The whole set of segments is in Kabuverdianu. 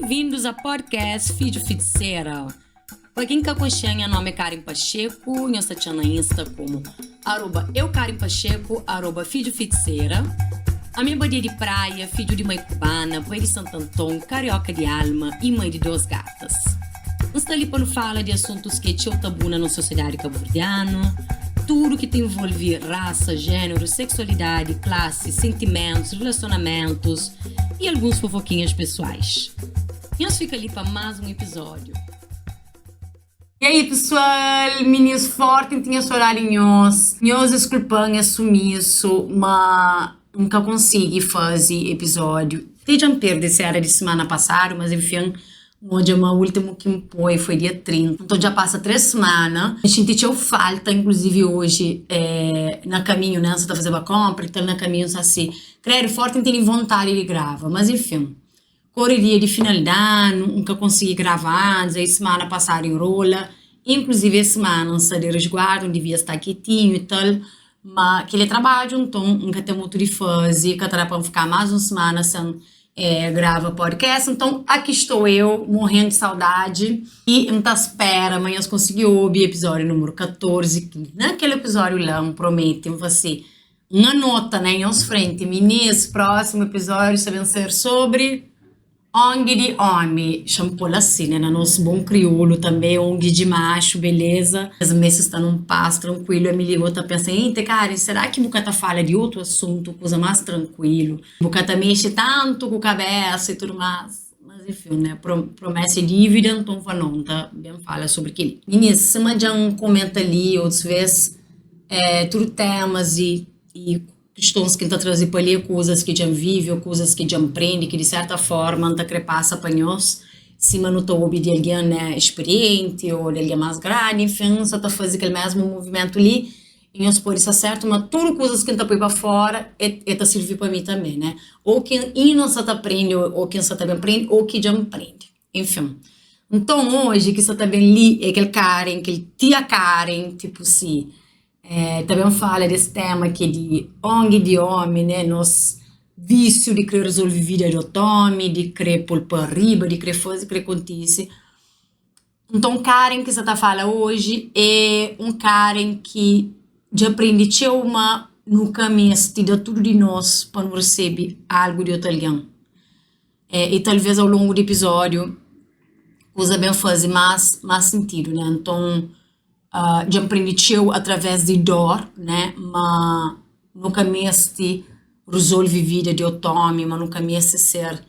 Bem-vindos a podcast Fidju Fiticera. Pa quem ka conxe, nha nome é Karen Pacheco, nhos ta txan na Insta como arroba eu Karen Pacheco, arroba Fidju Fiticera. Ami é badia di praia, fidju di mãe cubana, pai di Santo Anton, carioca di alma e mãe di dos gatas. N sta li pa nu fala di asuntus ki é txeu tabu na nos sosiedadi kabuverdianu, tudu ki ta envolvi rasa, jéneru, seksualidadi, klasi, sentimentus, rilasionamentus i alguns fofokinhas pesoais. Nhos fika li pa más un epizódiu. E aí pesoal, minis forti N tinha sodadi nhos. Nhos diskulpa-m es sumisu, ma N ka konsigi faze epizódiu. Ti dja N perde se era di simana pasadu, mas enfin N odja ma últimu ki N poi foi dia 30, nton dja pasa 3 simana. N xinti txeu falta, inkluzivi oji na kaminhu, né, N sa ta fazeba kónpra i tal, na kaminhu N sa si, kredu, fórti N tene vontadi di grava, mas enfin, koreria di final di anu, N ka konsigi grava antis, aí simana pasadu inrola, inkluzivi es simana N sta di resguardu, N divia sta ketinhu i tal, ma kel é trabadju, nton N ka ten mutu di faze, ka ta da pa N fika más un simana sen É, grava podcast, então aqui estou eu, morrendo de saudade e N ta spera ma nhos konsigi obi episódio número 14, ki naquele episódio lá N promete, N fase, N anota na nhos frente, minis, próximo episódio sta ben ser sobre ong di omi, xa-m pô-l asi, né, na nos bom crioulo também, ong di macho, beleza? Es meste sta num paz tranquilo, ami li bo ta pensa, eita Karen, será ki bu ka ta fala di otu assunto, kuza más tranquilo? Bu ka ta mexe tantu ku kabésa i tudu más. Mas enfin, né? Promesa é dívida, nton fla non, N ta ben fala sobri kel-li. Minis, sima dja N komenta li otus vês, é, tudu témas i i kistons ki N ta traze pa li é kuzas ki dja N vive ô kuzas ki dja N prende ki di sérta fórma N ta krê pasa pa nhos, sima nu ta obi di algen, né, spirienti ô di algen más grandi, enfin, N sa ta faze kel mésmu movimentu li. I nhos pode sta sertu ma tudu kuzas ki N ta poi pa fora e ta sirvi pa mi tanbe, né? Ô ki N inda N sa ta prende ô ki N sa ta ben prende ô ki dja N prende. Enfin. Nton oji ki sa ta ben li é kel Karen, kel tia Karen, tipu si, ta ben fala des tema ki é di ongi di omi, né? Nos vísiu di kre rezolve vida di otu omi, di kre pô-l pa riba, di kre faze, kre kontise. Nton Karen ki sa ta fala oji é un Karen ki dja prende txeu ma nu ka meste da tudu di nos pa nu resebe algu di otu algen. I talvês au longu di epizódiu kuza ben faze más más sentidu, né? Nton dja N prende txeu através di dór, né? Ma nu ka meste rezolve vida di otu ómi, ma nu ka meste ser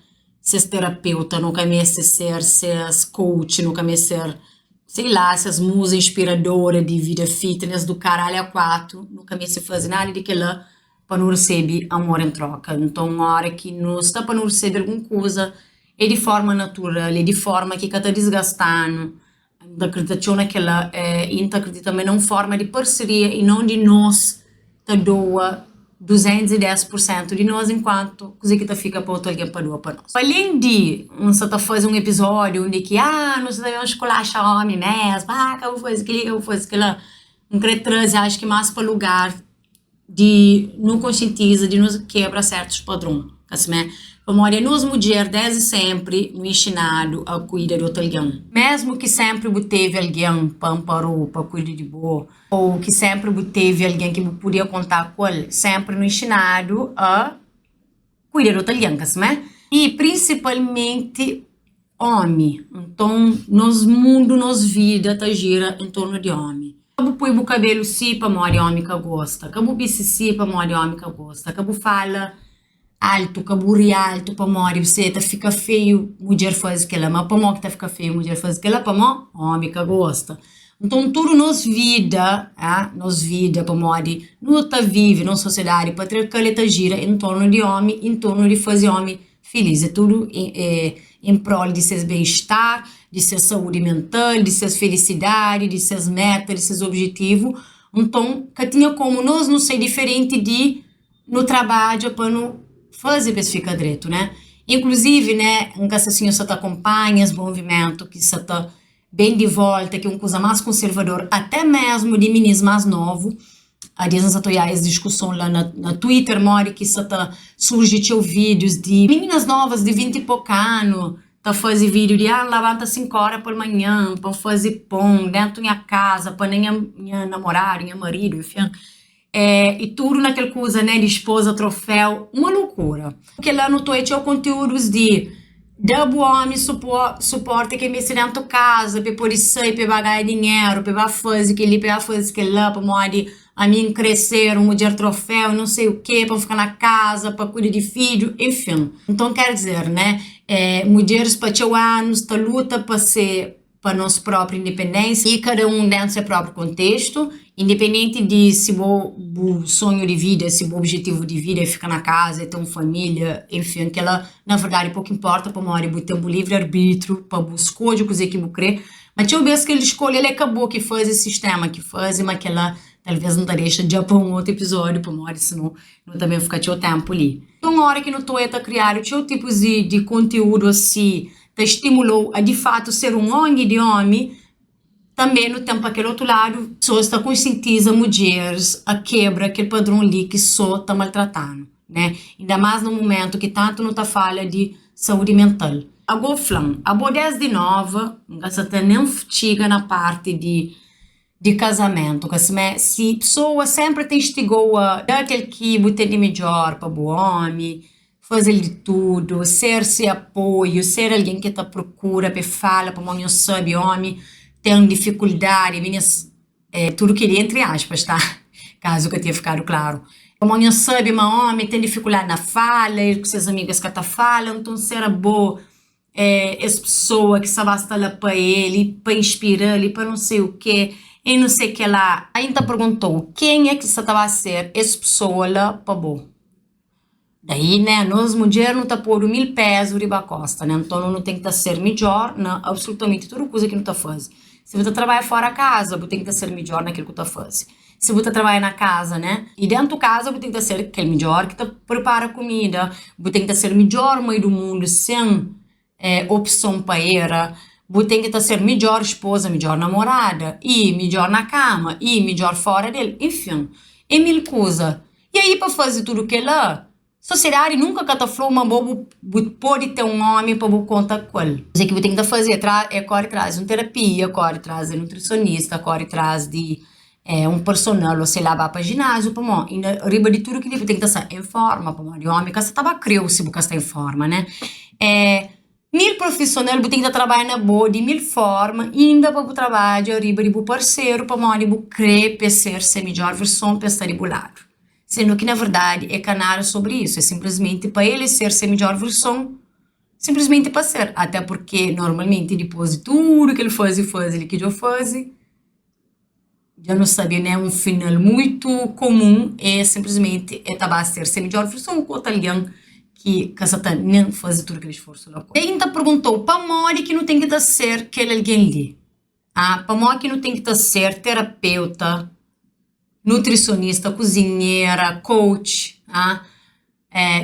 ses terapeuta, nu ka meste ser ses coach, nu ka meste ser, sei lá, ses musa inspiradora di vida fitness du karalhu a 4, nu ka meste faze nada di kela pa nu resebe amor en troka. Nton, óra ki nu sta pa nu resebe algun kuza, é di forma natural, é di forma ki ka ta disgasta-nu, N ta kridita txeu na kel-la i N ta kridita ma é na un fórma di parseria i non di nos ta doa 210 pur sentu di nos enkuantu kuzê ki ta fika pa otu algen pa doa pa nos. Pa alén di N sa ta faze un epizódiu undi ki ah nu sa ta ben skulaxa ómi mésmu, ah ka bu faze kel-li, ka bu faze kel-la, N krê traze acho ki más pa lugar di nu konsientiza di nu kebra sertus padron, ka simé? Pamodi anos mudjer desdi senpri nu inxinadu a kuida di otu algen. Mesmu ki senpri bu tevi algen pa anpara-u, pa kuida di bo, ô ki senpri bu tevi algen ki bu podia konta ku el, senpri nu inxinadu a kuida di otu algen, ka simé? I prinsipalmenti ómi. Nton, nos mundu, nos vida ta jira en tornu di ómi. Ka bu poi bu kabelu si pamodi ómi ka gosta, ka bu bisti si pamodi ómi ka gosta, ka bu fala altu, ka bu ri altu pamodi bu ta fika feiu mudjer faze kel-la. Ma pamodi ki ta fika feiu mudjer faze kel-la? Pamodi ómi ka gosta. Nton, tudu nos vida, nos vida pamodi nu ta vive na un sosiedadi patriarkal el ta jira en tornu di ómi, en tornu di faze ómi Filis é tudu em prol di ses ben-estar, di ses saúdi mental, di ses felisidadi, di ses meta, di ses objetivu. Nton, ka tinha komu nos nu sai diferenti di nu trabadja pa nu faze pa es fika dretu, né? Inkluzivi, né, N ka sa si nhos sa ta konpanha es movimentu ki sa ta ben di volta, ki é un kuza más konservador, até mesmu di minis más novu. Ades N sa ta oiá es diskuson la na na Twitter modi ki sa ta surji txeu vídius di mininas novas di 20 i poku anu. Ta faze vídiu di ah, N labanta 5 óra palmanhan pa N faze pon déntu nha kaza pa nen nha namoradu, nha maridu, enfin. É, i tudu na kel kuza né di esposa troféu, uma loucura. Kel-la nu ta odja txeu konteúdus di da bu ómi suporti ki el meste déntu kaza pa el pode sai, pa el ba ganha dinheru, pa el ba faze kel-li, pa el ba faze kel-la, pamodi ami N krê ser un mudjer troféu, não sei o quê, pa N fika na kaza, pa kuida di fidju, enfin. Nton, ker dizer, né, mudjeris pa txeu anus ta luta pa se pa nos própri independência e kada un dentu se própri kontestu, independenti di si bo bu sonhu di vida, si bu objetivu di vida é fika na kaza, é ten un família, enfin, kela na verdadi poku inporta pamodi bu ten bu livri arbitriu pa bu skodje kuzê ki bu krê, ma txeu bes kel skolha la é ka bo ki faze, é sistéma ki faze, ma kela talvês nu ta dexa dja pa un otu epizódiu pamodi sinon nu ta ben fika txeu ténpu li. Nton óra ki nu ta odja ta kriadu txeu tipus di konteúdu asi ta stimula-u a di fatu ser un ongi di omi, tanbe nu ten pa kel otu ladu pesoas ta konsientiza mudjeris a kebra kel padron li ki so ta maltrata-nu, ne? Inda más na mumentu ki tantu nu ta fala di saúdi mental. Ago fla-m, abo desdi nova, N ka sa ta nen txiga na parti di di kazamentu, ka simé? Si pesoa senpri ta instigou a da kel ki bu ten di midjor pa bu omi, faze-l di tudu, ser se apoiu, ser algen ki ta prokura pa e fala, pamodi nhos sabe omi ten difikuldadi, mi nhas é tudu kel-li entri aspas tá, kazu ka tinha fikadu klaru, pamodi nhos sabe ma omi ten difikuldadi na fala, el ku ses amigu es ka ta fala, nton ser abo é es pesoa ki sa ba sta la pa el i pa inspira-l i pa não sei o quê i não sei ke lá. Aí N ta pergunta-u, kenha ki sa ta ba ser es pesoa la pa bo? Daí, né, nos mudjer nu ta podu mil pézu riba kósta, né? Nton, nu ten ki ta ser midjór na absolutamenti tudu kuza ki nu ta faze. Si bu ta trabadja fóra kaza, bu ten ki ta ser midjór na kel ki bu ta faze. Si bu ta trabadja na kaza, né? I déntu kaza bu ten ki ta ser kel midjór ki ta pripara kumida, bu ten ki ta ser midjór mai du mundu sen opson pa era, bu ten ki ta ser midjór spoza, midjór namorada, i midjór na kama, i midjór fóra del, enfin, é mil kuza. I aí pa faze tudu kel-la, sosiedadi nunka ka ta fla-u ma bo bu pode ten un ómi pa bu konta ku el. Kuzê ki bu ten ki ta faze é tra é kóre tras di un terapia, kóre tras di nutrisionista, kóre tras di un personal ô sei la ba pa jináziu pamodi inda riba di tudu kel-li bu ten ki ta sta en fórma pamodi ómi ka sta ta ba krê-u si bu ka sta en fórma né. Mil profisional bu ten ki ta trabadja na bo di mil fórma inda pa bu trabadja riba di bu parseru pamodi bu krê pa es ser se midjór verson pa es sta di bu ladu. Sendu ki na verdadi é ka nada sobri isu, é sinplismenti pa el ser se midjór verson, sinplismenti pa ser. Até purkê normalmenti dipôs di tudu ki el faze, faze li ki dja faze. Dja nu sabe né un final muitu komun é sinplismenti el ta ba ser se midjór verson ku otu algen ki ka sa ta nen faze tudu kel sforsu la ku el. N ta pergunta-u pamodi ki nu ten ki ta ser kel algen li? Ah, pamodi ki nu ten ki ta ser terapeuta, nutrisionista, kuzinhera, coach, ah,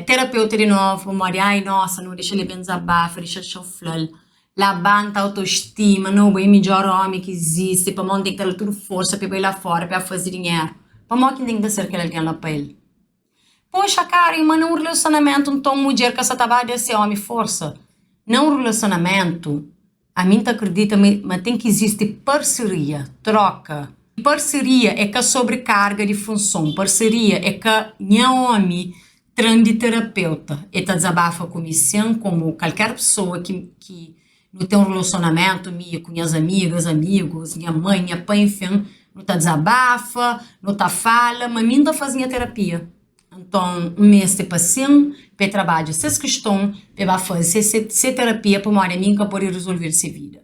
Terapeuta di novu pamodi ai nossa no dexa-l ben dizabafa dexa txeu fla-l labanta autostima no bo é midjor omi ki izisti pamodi N ten ki ta da-l tudu forsa pa el bai la fora pa el faze dinheru pamodi ki N ten ki ta ser kel algen la pa el poxa karen ma na un relasionamentu nton mudjer ka sa ta ba da se omi forsa na un relasionamentu Ami N ta akredita ma ten ki izisti parseria, troka. Parseria é ka sobrekarga di funson, parseria é ka nha omi tra-m di terapeuta, e ta dizabafa ku mi sin, komu kalker pesoa ki ki nu ten un relasionamentu, mi ku nhas amigas, amigus, nha mai, nha pai, enfin, nu ta dizabafa, nu ta fala, ma mi N ta faze nha terapia. Nton, N meste pa sin, pa e trabadja ses kiston, pa e ba faze se se terapia, pamodi ami N ka pode rezolve-l se vida.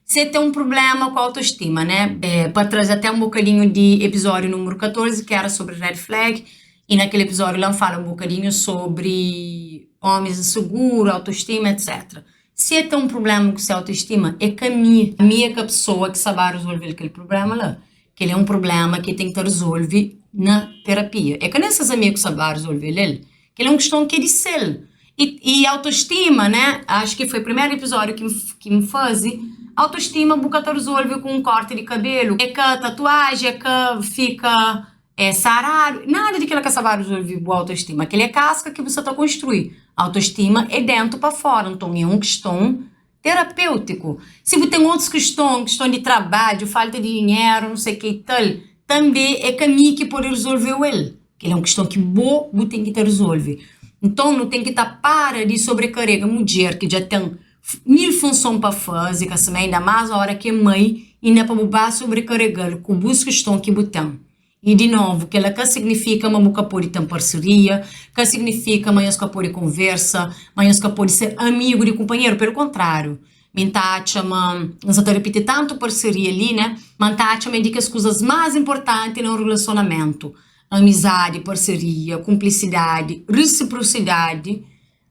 Se e ten un prubléma ku autostima, né? Pa traze até un bokadinhu di epizódiu númeru 14, ki éra sobri red flag, i na kel epizódiu la N fala un bokadinhu sobri ómis inseguru, autostima, etc. Si e ten un prubléma ku se autostima, é ka mi. Mi é ka pesoa ki sa ba rezolve-l kel prubléma la. Kel-li é un prubléma ki el ten ki ta rezolve na terapia. É ka nen ses amigu ki sta ba rezolve-l el. Kel-li é un kiston ki é di sel. I, i autostima, né? Acho ki foi primeru episódiu ki N, ki N faze. Autostima bu ka ta rezolve ku un korti di kabelu, é ka tatuaji, é ka fika é saradu, nada di kel-la ka sta ba rezolve bu autostima. Kel-li é kaska ki bu sta ta konstrui. Autostima é déntu pa fóra. Nton, é un kiston. Terapêutiku. Si bu ten otus kiston, kiston di trabadju, falta di dinheru, nu sei ke i tal, tanbe é ka mi ki pode rizolveu el. Kel é un kiston ki bo bu ten ki ta rizolve. Nton, nu ten ki ta para di sobrekarega mudjer ki dja ten mil funson pa faze, ka sima inda más ora ki é mai, inda pa bu ba sobrekarega-l ku bus kiston ki bu ten. I di novu, kel-la ka signifika ma bu ka pode ten parseria, ka signifika ma nhos ka pode konversa, ma nhos ka pode ser amigu di kunpanheru. Pelu kontráriu, mi N ta atxa ma, N sa ta ripiti tantu parseria li, né? Ma N ta atxa ma é di kes kuzas más inportanti na un rilasionamentu, amizadi, parseria, kunplisidadi, risiprosidadi,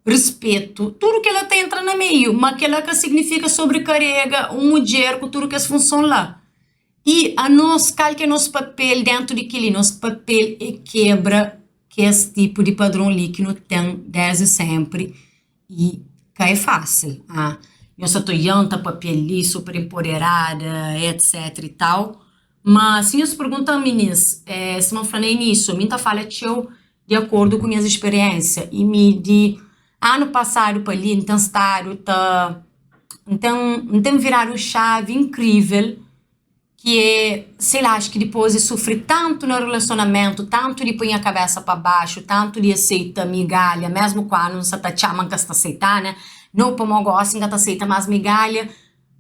rispetu, tudu kel-la ta entra na meiu. Ma kel-la ka signifika sobrekarega un mudjer ku tudu kes funson la. I anos, kal ki é nos papel déntu di kel-li? Nos papel é kebra kes tipu di padron li ki nu ten désdi sénpri i ka é fásil. Ah, nhos sa ta oian ta papia li, super inpoderada, etc i tal, má si nhos pergunta-m, minis, sima N fla na inísiu, mi N ta fala txeu di akordu ku nhas spiriénsia i mi di anu pasadu pa li N ten stadu ta N ten N ten viradu un xavi inkrivel ki é sei la acho ki dipôs di sufri tantu na relasionamentu tantu di poi nha kabésa pa baxu tantu di aseita migalha mésmu kandu N sa ta txama N ka sta seita né nau pamodi gósi N ka ta seita más migalha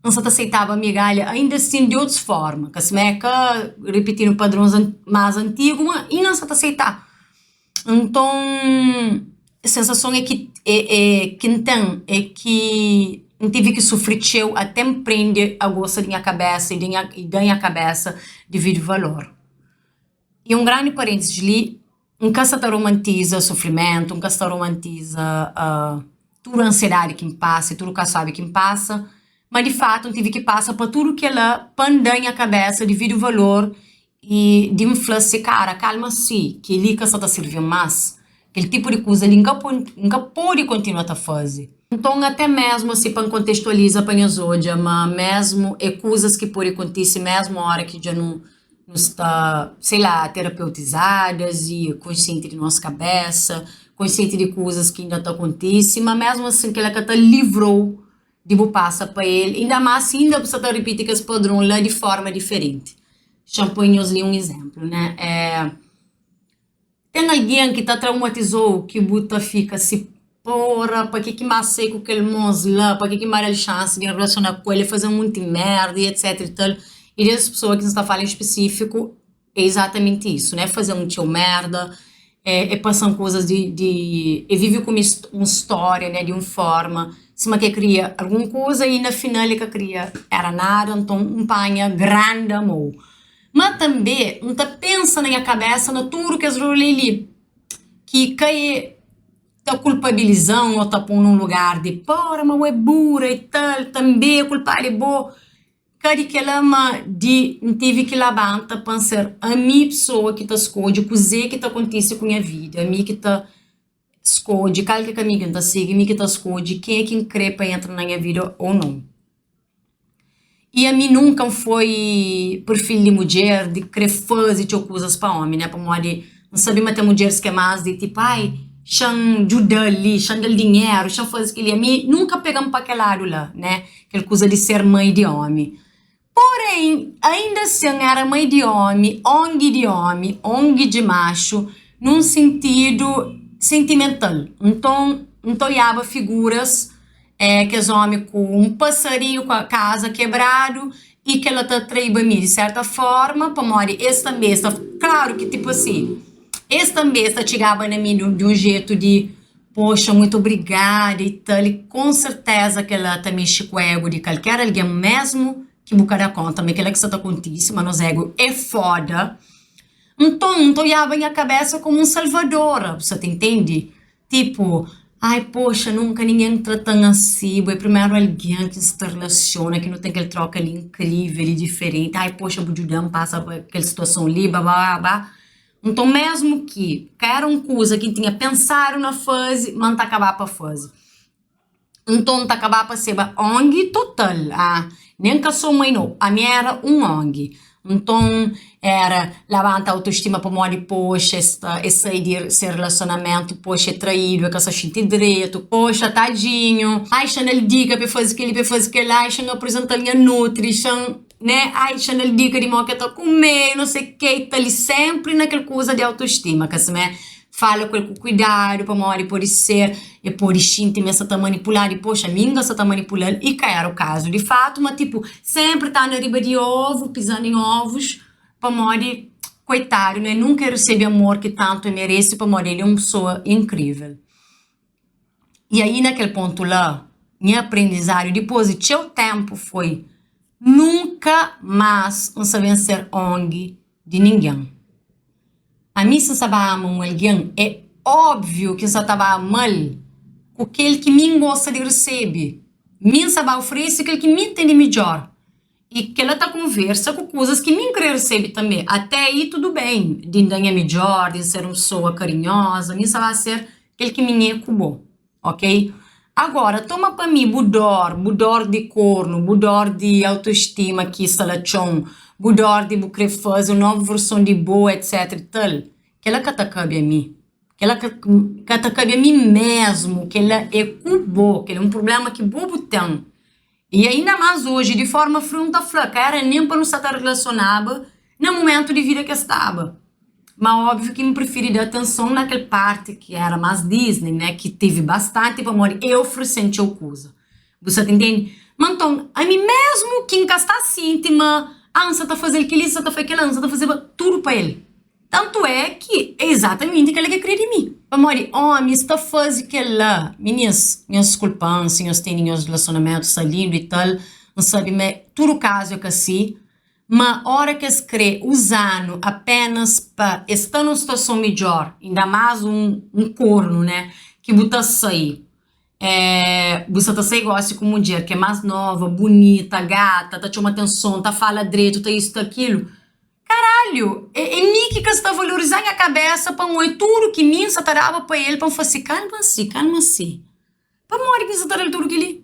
N sa ta seitaba migalha ainda asin di otus forma ka sima é ka ripitidu padrons más antigu ma inda N sa ta seita. Nton, sensason é ki é é ki N ten é ki N tive ki sufri txeu até N prende a gosta di nha kabésa i di nha i da nha kabésa dividu valor. I un grandi paréntisis li, N ka sa ta romantiza sufrimentu, N ka sa ta romantiza tudu ansiedadi ki N pasa i tudu kasábi ki N pasa, ma di fatu N tive ki pasa pa tudu kel-la pa N da nha kabésa dividu valor I di N fla si, Kara, kalma si, kel-li ka sta ta sirbi-m más. Kel tipu di kuza li N ka N ka pode kontinua ta faze. Nton, até mésmu si pa N kontestualiza pa nhos odja ma mésmu é kuzas ki pode kontise mésmu óra ki dja nu nu sta, sei la, terapeutizadas i konsienti di nos kabésa, konsienti di kuzas ki inda ta kontise, ma mésmu asin kel-la ka ta livra-u di bu pasa pa el, inda más si inda bu sta ta ripiti kes padron la di forma diferenti. Xa-m poi nhos li un izénplu, né? É, ten algen ki ta traumatiza-u ki bu ta fika si, Pora, pa ke ki N ba sai ku kel môs la? Pa ke ki N ba da-l xansi di N relasiona ku el? El faze-m monti mérda i etsétera i tal. I des pesoa ki N sta fala en spisífiku, É izatamenti isu, né? Faze un txeu merda, é, é pasa-m kuzas di, di, é vive ku mi un stória, né, di un forma, sima ki é kria algun kuza i na final é ka kria era nada, nton N panha grandi amor. Ma tanbe N ta pensa na nha kabesa na tudu kes rolê li, ki ka é ta kulpabiliza-m ô ta pô-m nun lugar di, pora ma bo é bura i tal, tanbe kulpadu é bo. Ka di kel-la ma di N tive ki labanta pa N ser ami pesoa ki ta skodje kuzê ki ta kontise ku nha vida, ami ki ta skodje kal ki é kaminhu ki N ta sigi, mi ki ta skodje kenha ki N krê pa entra na nha vida ô nau. I ami nunka N foi perfil di mudjer di krê faze txeu kuzas pa ómi, né, pamodi N sabe ma ten mudjeris ki é más di tipu, ai, xa-m djuda-l li, xa-m da-l dinheru, xa-m faze kel-li. Ami nunka pega-m pa kel ladu la, né, kel kuza di ser mai di ómi. Porém, ainda asin era mai di ómi, ongi di ómi, ongi di matxu, nun sintidu sentimental. Nton, N ta oiaba figuras É kes ómi ku un pasarinhu ku kaza kebradu i kel-la ta atraiba mi di sérta fórma pamodi es tanbê es ta klaru ki tipu asi es tanbê es ta txigaba na mi di un jetu di poxa mutu obrigada i tal i konserteza kel-la ta mexe ku égu di kalker algen mésmu ki bu ka da kónta ma é kel-la ki sta ta kontise ma nos égu é foda nton N ta odjaba nha kabésa komu un salvadora bu sa ta intende. Tipo, ai poxa, nunka ningen trata-m asi, bo é primeru algen ki N sta relasiona, ki nu ten kel troka li inkrivel i diferenti, ai poxa bu djuda-m pasa pa kel situason li, babababa. Nton mésmu ki ka éra un kuza ki N tinha pensadu na faze, ma N ta kaba pa faze. Nton N ta kaba pa seba ong total, ah. Nen ka so mai no, ami era un ong. Nton era labanta autostima pamodi poxa es sta es sai di se relasionamentu, poxa é traidu, é ka sta xinti dretu, poxa tadinhu, ai xa na-l dika pa e faze kel-li pa e faze kel-la, ai xa N aprizental nha nutri, xa N né, ai xa na-l dika di modi ki el ta kume, no se ke, i ta li senpri na kel kuza di autostima, ka simé? Fala ku el ku kuidadu pamodi pode ser el pode xinti ma el sta ta manipuladu i poxa mi N ka sta ta manipula-l i ka éra u kazu di fatu ma tipu sénpri ta anda riba di ovu pizandu en ovus pamodi koitadu ne nunka el resebe amor ki tantu el merese pamodi el é un pesoa inkrivel. I aí na kel pontu la nha aprendizadu dipôs di txeu ténpu foi nunka más N sa ben ser ong di ningen. Ami si N sta ba ama un algen, é óbviu ki N sta ta ba ama-l ku kel ki mi N gosta di resebe. Mi N sta ba oferese kel ki mi N ten di midjór. I kel-la ta konversa ku kuzas ki mi N krê resebe tanbê. Até aí tudu ben, di N da nha midjór, di N ser un pesoa karinhoza, mi N sta ba ser kel ki mi N é ku bo. Ok? Agora, toma pa mi bu dor, bu dor di kornu, bu dor di autoestima ki sta la txon, bu dor di bu kre faze un novu verson di bo, etc i tal, kela ka ta kabe a mi. Kela ka ka ta kabe a mi mesmu, kela é ku bo, kela é un prublema ki bo bu ten. I ainda más oji, di forma friu N ta fla, ka éra nen pa nu sta ta relasionaba na mumentu di vida ki es staba. Má óbviu ki N prifiri da atenson na kel párti ki éra más Disney, né, ki tevi bastanti pamodi e oferese-m txeu kuza. Bu sa ta intende? Má nton, ami mésmu ki N ka sta sienti ma, ah, N sa ta faze-l kel-li, N sa ta faze kel-la, N sa ta fazeba tudu pa el. Tantu é ki é izatamenti kel-la ki el krê di mi. Pamodi ómis ta faze kel-la. Minis, nhos diskulpa-m si nhos tene nhos rilasionamentu sta lindu i tal, N sabe ma tudu kazu é ka si. Má óra ki es krê uza-nu apénas pa es sta na un situason midjór, inda más un kornu, né, ki bu ta sai, bu sta ta sai gósi ku un mudjer ki é más nova, bunita, gata, ta txoma atenson, ta fala dretu, ta isu, ta kilu. Karalhu! É mi ki ka sta valorizá nha kabésa pa N oi tudu ki mi N sa ta daba pa el pa N fase kalma si, kalma si. Pamodi ki N sa ta da-l tudu kel-li?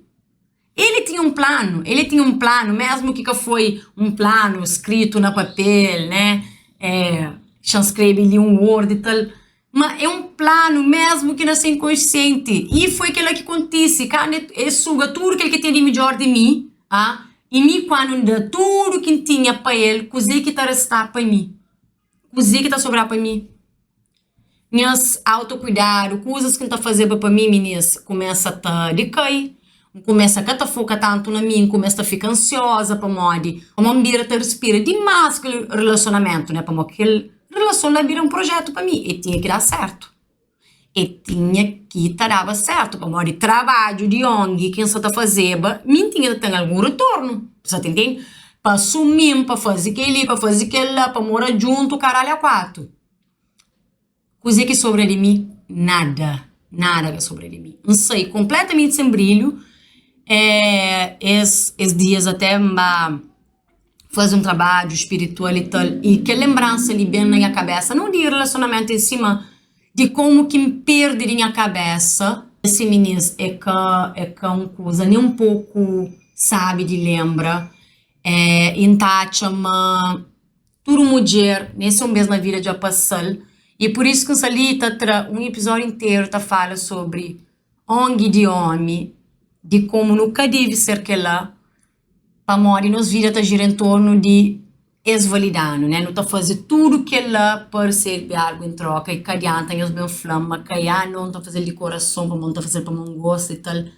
El tinha un planu, el tinha un planu, mésmu ki ka foi un planu skritu na papel, né, xa-m skrebe li un word i tal, ma é un planu mésmu ki na se inkonsienti. I foi kel-la ki kontise, kandu el suga tudu kel ki tinha di midjór di mi, a i mi kandu N da tudu ki N tinha pa el, kuzê ki ta restá pa mi? Kuzê ki ta sobrá pa mi? Nhas autokuidadu, kuzas ki N ta fazeba pa mi, minis, kumesa ta dikai, N kumesa ka ta foka tantu na mi, N kumesa ta fika ansioza pamodi pamodi N bira ta rispira dimás kel rilasionamentu, né? Pamodi kel rilason la bira un projetu pa mi, e tinha ki da sértu, e tinha ki ta daba sértu pamodi trabadju di ong ki N sa ta fazeba, mi N tinha ta ten algun ritornu, bu sa ta intende? Pa asumi-m, pa faze kel-li, pa faze kel-la, pa mora djuntu, karalhu a kuatu. Kuzê ki sobra di mi? Nada. Nada ka sobra di mi. N sai konpletamenti sen brilhu. Es es dias até N ba faze un trabadju spiritual i tal, i kel lenbransa li ben na nha kabésa, nau di rilasionamentu en si, ma di komu ki N perde di nha kabésa. Si minis, é ka é ka un kuza nen un poku sábi di lenbra. I N ta atxa ma. Tudu mudjer, nen se un bes na vida dja pasa-l. I pur isu ki N sta li ta tra un epizódiu interu ta fala sobri ongi di ómi, di komu nu ka debe ser kel-la, pamodi nos vida ta jira en tornu di es valida-nu, né? Nu ta faze tudu kel-la pa resebe algu en tróka i ka adianta nhos ben fla-m ma ka é, ah, no, N ta faze-l di korason pamodi N ta faze-l pamodi N gosta i tal.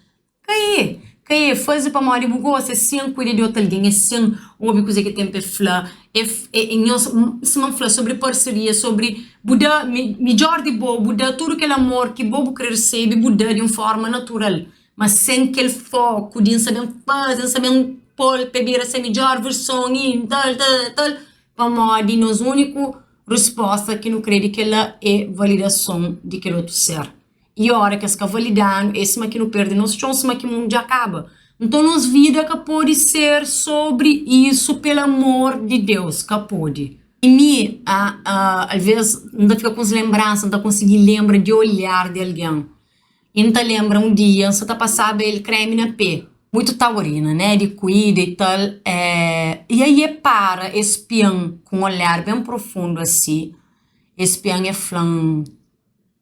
Ka é, ka é, faze pamodi bu gosta, é sen kuida di otu algen, é sen obi kuzê ki ten pa el fla, é é nhos, sima N fla sobri parseria, sobri bu da midjór di bo, bu da tudu kel amor ki bo bu krê resebe, bu da di un fórma natural, ma sen kel foku di N sta ben faze, N sta ben pô-l pa el bira se midjór verson i tal, tal, tal, pamodi nos úniku respósta ki nu krê di kel-la é validason di kel otu ser. I ora ki es ka valida-nu, é sima ki nu perde nos txon, sima ki mundu dja kaba. Nton nos vida ka pode ser sobri isu, pelamor di Deus, ka pode. I mi, alvês, N ta fika ku uns lenbransa, N ta konsigi lenbra di olhar di algen. I N ta lenbra un dia, N sa ta pasaba el kremi na pé. Mutu taurina, né, di kuida i tal, e aí e para, e spia-m ku un olhar ben profundu asi, e spia-m e fla-m,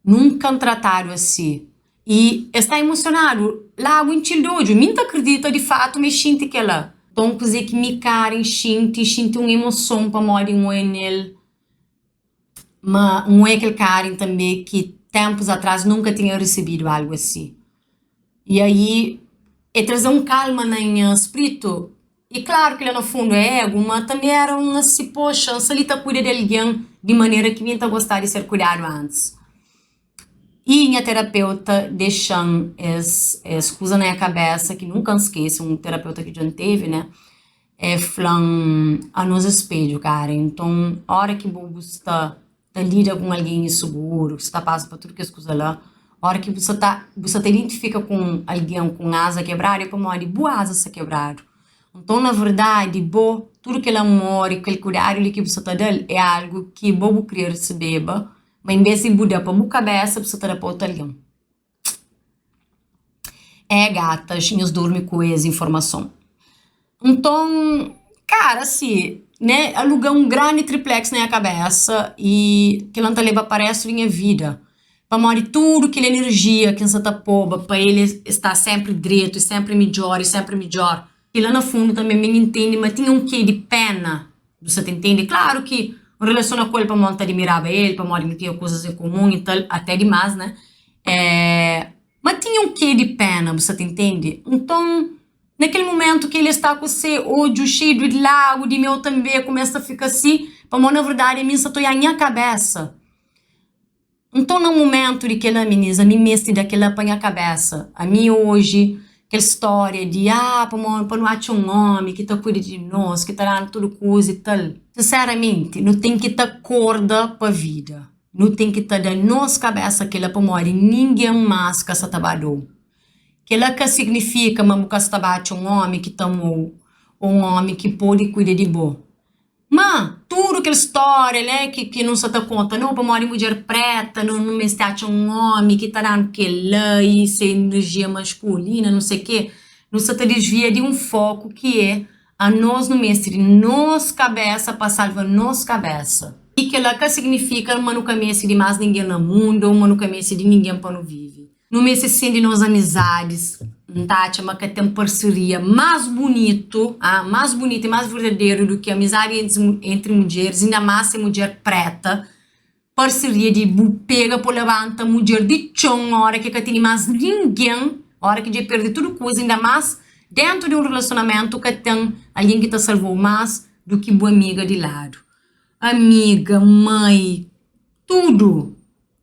Nunka N tratadu asi. I e sta emosionadu, lagu intxi-l di odju. Mi N ta kridita di fatu ma e xinti kel-la. Nton kuzê ki mi Karen xinti, N xinti un emoson pamodi N oia nel ma N oia kel Karen tanbê ki ténpus atrás nunka tinha risibidu algu asi. I aí e traze un kalma na nha spritu i klaru ki la na fundu é egu ma tanbe era un asi poxa N sta li ta kuida di algen di manera ki mi N ta gosta di ser kuidadu antis. I nha terapeuta dexa-m es es kuza na nha kabesa ki nunka N skese un terapeuta ki dja N teve né e fla-m anos é spedju kara nton ora ki bu bu sta ta lida ku un algen inseguru, ki sta pasa pa tudu kes kuza la, óra ki bu sta ta bu sta ta identifika ku un algen ku un aza kebradu é pamodi bu aza sta kebradu. Nton, na verdadi, bo tudu kel amor i kel kuidadu li ki bu sta ta da-l é algu ki bo bu kria resebeba, ma enbês di bu da pa bu kabésa bu sta ta da pa otu algen. É gatas, nhos durmi ku es informason. Nton, kara si, né, aluga un grandi triplex na nha kabesa y kel-la N ta leba pa restu di nha vida. Pamodi tudu kel enerjia ki N sa ta poba pa el sta sénpri dretu y sénpri midjór y sénpri midjór. Kel-la na fundu tanbê mi N intende ma tinha un kê di péna Bu sa ta intende? Klaru ki N relasiona ku el pamodi N ta adimiraba el, pamodi nu tinha kuzas en komun i tal, até dimás, né? Ma tinha un kê di péna, bu sa ta intende? Nton, na kel mumentu ki el sta ku se odju xeiu di lagu, di meu tanbê kumesa ta fika si, pamodi na verdadi ami N sa ta oiá nha kabésa. Nton na mumentu di kel-la minis, ami meste da kel-la pa nha kabésa. Ami oji, kel stória di ah pamodi pa nu atxa un ómi ki ta kuida di nos, ki ta da-nu tudu kuza i tal. Sinseramenti, nu ten ki ta korda pa vida. Nu ten ki ta da nos kabésa kel-la pamodi ningen más ka sa ta ba da-u. Kel-la ka signifika ma bu ka sta ba atxa un ómi ki ta ama-u ô un ómi ki pode kuida di bo. Ma, tudu kel stória né, ki ki nu sa ta konta, no pamodi mudjer preta nu nu meste atxa un ómi ki ta da-nu kel-la i se inerjia maskulina, nu se ke, nu sa ta disvia di un foku ki é anos nu meste di nos kabésa pa salva nos kabésa. I kel-la ka signifika ma nu ka meste di más ningen na mundu ô ma nu ka meste di ningen pa nu vive. Nu meste sin di nos amizadis. N ta atxa ma ka ten parseria más bunitu, ah, más bunitu i más verdaderu du ki amizadi entri mudjeris, inda más se mudjer preta. Parseria di bu pega pa bu labanta mudjer di txon ora ki ka tene más ningen, ora ki dja perde tudu kuza, inda más dentu di un relasionamentu ka ten algen ki ta salva-u más du ki bu amiga di ladu. Amiga, mai, tudu!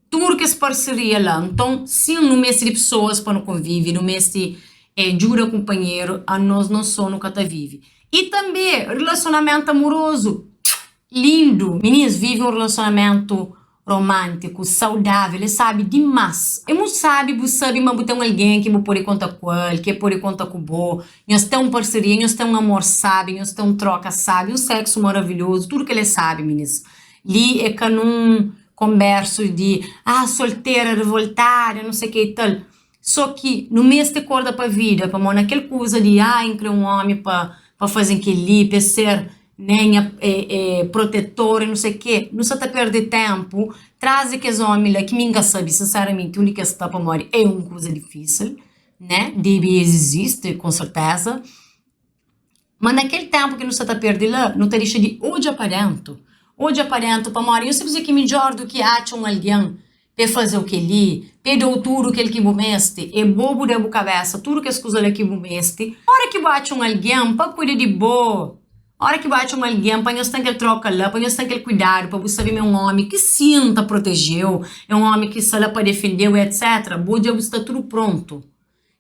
Tudu kes parseria la. Nton, sin, nu meste di pesoas pa nu konvive, nu meste djuda kunpanheru, anos nos sô nu ka ta vive. I tanbê, relasionamentu amorozu, lindu! Mininus, vive un relasionamentu romántiku, saudável, é sábi dimás! É mutu sábi bu sabe ma bu ten un algen ki bu pode konta ku el, ki el pode konta ku bo, nhos ten un parseria, nhos ten un amor sábi, nhos ten un tróka sábi, un séksu maravilhozu, tudu kel-la é sábi, minis. Li é ka nun konbersu di ah soltera revoltada nu sei ke i tal so ki nu meste korda pa vida pamo na kel kuza di ah N kre un omi pa pa fazen keli pa e ser ne nha protetor i nu sei ke nu sa ta perde tenpu tras di kes omi la ki mi N ka sabe sinseramenti undi kes sta pamodi e un kuza difisil ne debe es izisti konserteza. Ma na kel ténpu ki nu sta ta perde la, nu ta dexa di odja pa déntu. Odja pa déntu pamodi nhos sabe kuzê ki é midjór du ki atxa un algen pa e faze-u kel-li, pa e da-u tudu kel ki bu meste. É bo bu da bu kabésa tudu kes kuza la ki bu meste. Óra ki bu atxa un algen pa kuida di bo, óra ki bu atxa un algen pa nhos ten kel tróka la, pa nhos ten kel kuidadu, pa bu sabe ma é un ómi ki sin ta proteje-u, é un ómi ki sta la pa defende-u, etsétra, bo dja bu sta tudu prontu.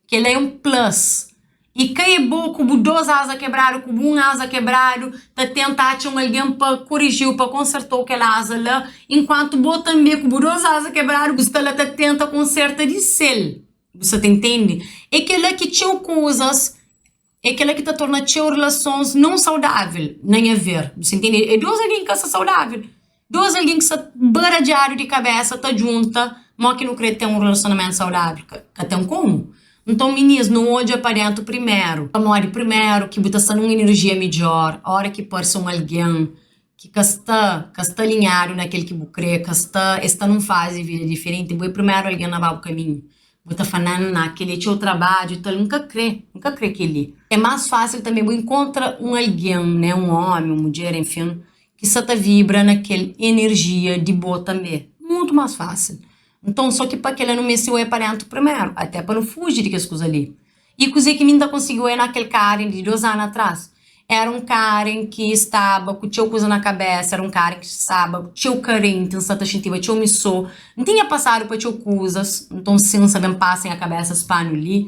Kel-la é un plus. I ka é bo ku bu dos aza kebradu, ku bu un aza kebradu, ta tenta atxa un algen pa koriji-u, pa konserta-u kel aza la, inkuantu bo tanbe ku bu dos aza kebradu, bu sta la ta tenta konserta di sel. Bu sa ta intende? É kel-la ki txeu kuzas, é kel-la ki ta torna txeu relasons non saudável, na nha ver. Bu sa intende? É dos algen ki ka sta saudável. Dos algen ki sta baradjadu di kabésa ta djunta, mó ki nu krê ten un relasionamentu saudável? Ka ten komu. Nton minis nu odja pa dentu primeru, pamodi primeru ki bu ta sta nun enerjia midjor, ora ki parse un algen ki ka sta ka sta alinhadu na kel ki bu kre, ka sta es sta nun fazi di vida diferenti, bu é primeru algen na ba bu kaminhu. Bu ta fla, Nan, nan, kel-li é txeu trabadju i tal, N ka kre, N ka kre kel-li. É más fásil tanbê bu inkontra un algen, né, un ómi, un mudjer, enfin, ki sta ta vibra na kel enerjia di bo tanbê. Mutu más fásil. Nton, sô ki pa kel-la nu meste oia pa déntu primeru, até pa nu fuji di kes kuza li. I kuzê ki mi N ta konsigi oia na kel Karen di dôs anu atras? Éra un Karen ki staba ku txeu kuza na kabésa, éra un Karen ki staba txeu karenti, N sta ta xintiba txeu mi sô. N tinha pasadu pa txeu kuzas, nton sin, N sta ben pasa nha kabésa es panu li.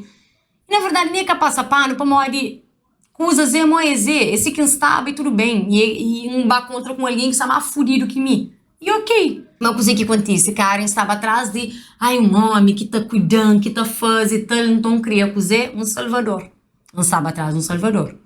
I na verdadi, mi é ka pasa panu pamodi kuzas é mó es é, é si ki N staba i tudu ben. I N ba kontra ku un algen ki sta más fudidu ki mi. I ok. Ma kuzê ki kontise? Karen staba tras di, ai, un ómi ki ta kuida-m, ki ta faze tal, nton N kria kuzê? Un salvador. N staba tras di un salvador.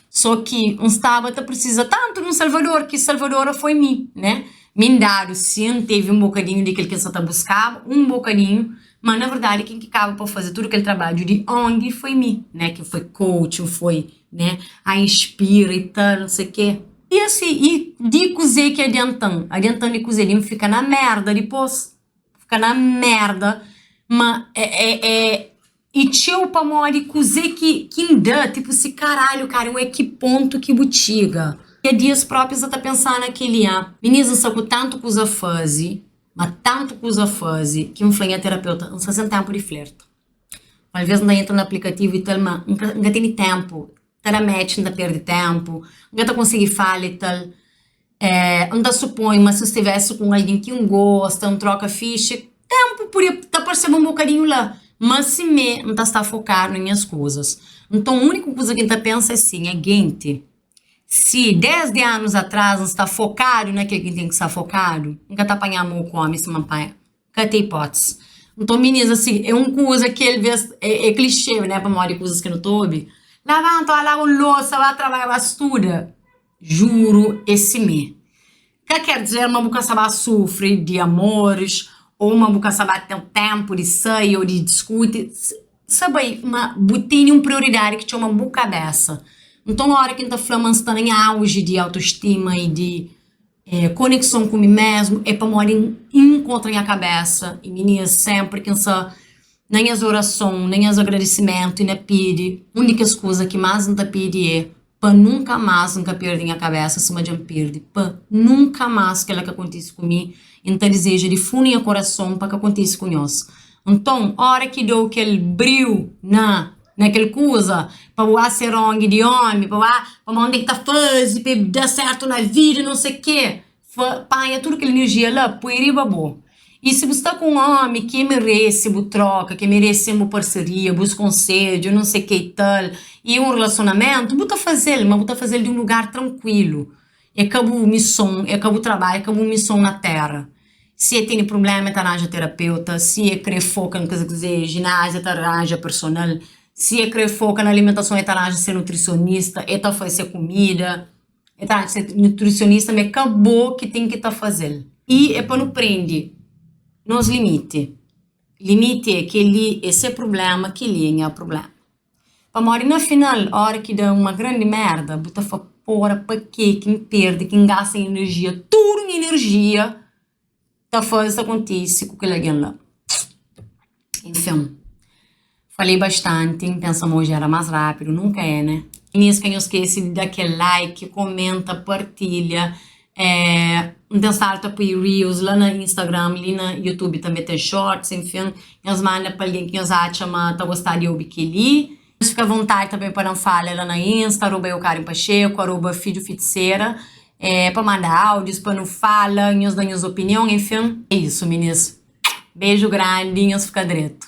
Sô ki N staba ta prisiza tantu di un salvador ki salvadora foi mi, né? Mi N dadu sin, tevi un bokadinhu di kel ki N sa ta buskaba, un bokadinhu, ma na verdadi ken ki kaba pa faze tudu kel trabadju di ong foi mi, né? Ki foi coach, foi, né, a inspira i tal, n sei ke. I asi, i di kuzê ki adianta-m? Adianta-m di kuzê? Di N fika na merda dipôs? Fika na merda, ma é, é, é i txeu pamodi kuzê ki, ki N da, tipu si karalhu, kara, ué ki pontu ki bu txiga? Nha dias própi N sa ta pensa na kel-li, ah, minis N sta ku tantu kuza faze, ma tantu kuza faze, ki N fla nha terapeuta, N sta sen ténpu di flerta. Alvês N ta entra na aplikativu i tal, ma N ka, N ka tene ténpu. Ta da match N ta perde ténpu, N ka ta konsigi fala i tal. N ta supõe ma si N stivesse ku un algen ki N gosta, N troka fixe, ténpu podia ta parseba un bokadinhu la. Ma simé N ta sta fokadu na nhas kuzas. Nton úniku kuza ki N ta pensa é si, nha genti, si desdi anus atras N sta fokadu na kel ki N ten ki sta fokadu, N ka ta panha amor ku ómi sima N panha. Ka ten ipótisi. Nton, minis, asi, é un kuza ki alvês é klixê, né, pamodi kuzas ki nu ta obi. Labanta, ba laba losa, ba trabadja, ba studa. Juru, é simé. Ka ker dizer ma bu ka sta ba sufri di amoris ô ma bu ka sta ba ten ténpu di sai ô di diskuti. Sa bai ma bu tene un prioridadi ki txoma bu kabésa. Nton, óra ki N ta fla ma N sta na nha auji di autostima i di konekson ku mi mésmu é pamodi N inkontra nha kabésa i mininas sénpri ki N sta na nhas orason, na nhas agradisimentu i na pidi, un di kes kuza ki más N ta pidi é pa nunka más N ka perde nha kabésa sima dja N perde, pa nunka más kel-la ka kontise ku mi i N ta dizeja di fundu nha korason pa ka kontise ku nhos. Nton, óra ki da-u kel briu na. Na kel kuza, pa bu ba ser ongi di omi, pa bu ba, pamodi un ten ki ta faze pa e da sertu na vida, não sei ke, panha tudu kel enerjia la, poi riba bo. I si bu sta ku un omi ki merese bu troka, ki merese bu parseria, bus konsedju, não sei ke i tal, i un relasionamentu, bu ta faze-l, ma bu ta faze-l di un lugar trankuilu. É ka bu mison, é ka bu trabadju, é ka bu mison na tera. Si e tene prubléma e ta ranja terapeuta, si e kre foka na kes kuze, jináziu e ta ranja personal, si e kre foka na alimentason e ta ranja se nutrisionista, e ta faze se kumida, e ta ranja se nutrisionista, ma é ka bo ki ten ki ta faze-l. I é pa nu prende nos limiti. Limiti é kel-li é se prubléma, kel-li é nha prubléma. Pamodi na final, óra ki da uma grandi merda, bu ta fla, pora, pa ke ki N perde, ki N gasta nha enerjia, tudu nha enerjia ta faze, ta kontise ku kel algen la. Enfin, falei bastanti, N pensa ma oji éra más rápidu, nunka é, né? Inês, ka nhos skese di da kel like, komenta, partilha. N ten stadu ta pui reels la na Instagram, li na YouTube tanbe ten shorts, enfin, nhos manda pa algen ki nhos atxa ma ta gosta di obi kel-li. Nhos fika avontadi tanbe pa da-m fala la na Insta, aroba eukarinpacheco, aroba fidjufitiseira, pa manda áudius, pa nu fala, nhos da nhos opinion, enfin. É isu, minis. Beju grandi, nhos fika dretu.